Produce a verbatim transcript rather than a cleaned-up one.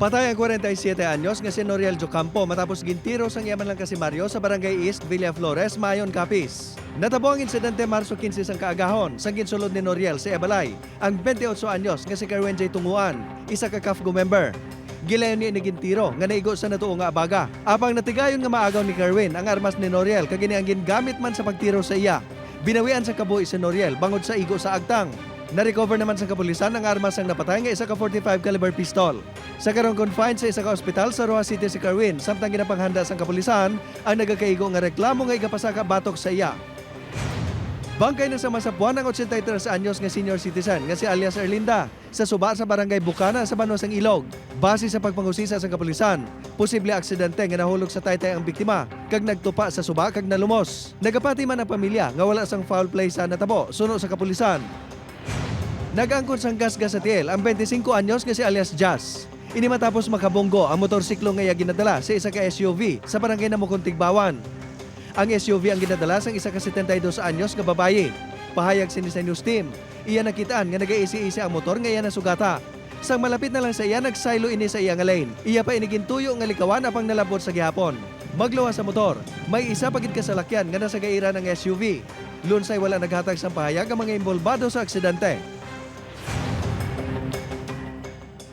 Patay ang kwarenta y siyete anyos nga si Noriel Jocampo matapos gintiro sang iya manlangkasimaryo sa Barangay East Villaflores, Mayon, Capiz. Natabo ang insidente Marso quince sang kaagahon, sang ginsulod ni Noriel sa iya balay ang twenty-eight anyos nga si Kerwin J. Tunguan, isa ka CAFGU member. Gilayon niya ini gintiro nga naigo sa natuo nga abaga. Apang natigayon nga maagaw ni Kerwin ang armas ni Noriel kag ini ang gingamit man sa pagtiro sa iya. Binawian sa kabuhi si Noriel bangod sa igo sa agtang. Na-recover naman sang kapulisan ang armas sang napatay nga isa ka forty-five caliber pistol. Sa karon, confined sa isa ka ospital sa Roxas City si Kerwin, samtang ginapanghanda sang kapulisan ang nagakaigo nga reklamo nga igapasaka batok sa iya. Bangkay na sa masapuan ang ochenta y tres anyos nga senior citizen nga si alias Erlinda sa suba sa Barangay Bukana sa Banwa sang Ilog. Base sa pagpangusisa sang kapulisan, posible aksidente nga nahulog sa taytay ang biktima kag nagtupa sa suba kag nalumos. Nagapati man ang pamilya nga wala sang foul play sa natabo, suno sa kapulisan. Nag-angkon sang gasgas sa tiil ang twenty-cinco anyos nga si alias Jazz. Ini matapos makabunggo ang motorsiklo nga iya ginadala sa isa ka S U V sa barangay Namucon, Tigbauan. Ang S U V ang ginadala sang isa ka setenta y dos anyos nga babayi. Pahayag sini sa news team, iya nakit-an nga nagaisi-isi ang motor nga iya nasugata. Sang malapit na lang sa iya, nagsaylo ini sa iya nga lane. Iya pa ini gintuyo nga likawan apang nalabot sa gihapon. Magluwas sa motor, may isa pa gid ka salakyan nga nasagairan ang S U V. Lunsay wala naghatag sang pahayag ang mga inbolbado sa aksidente.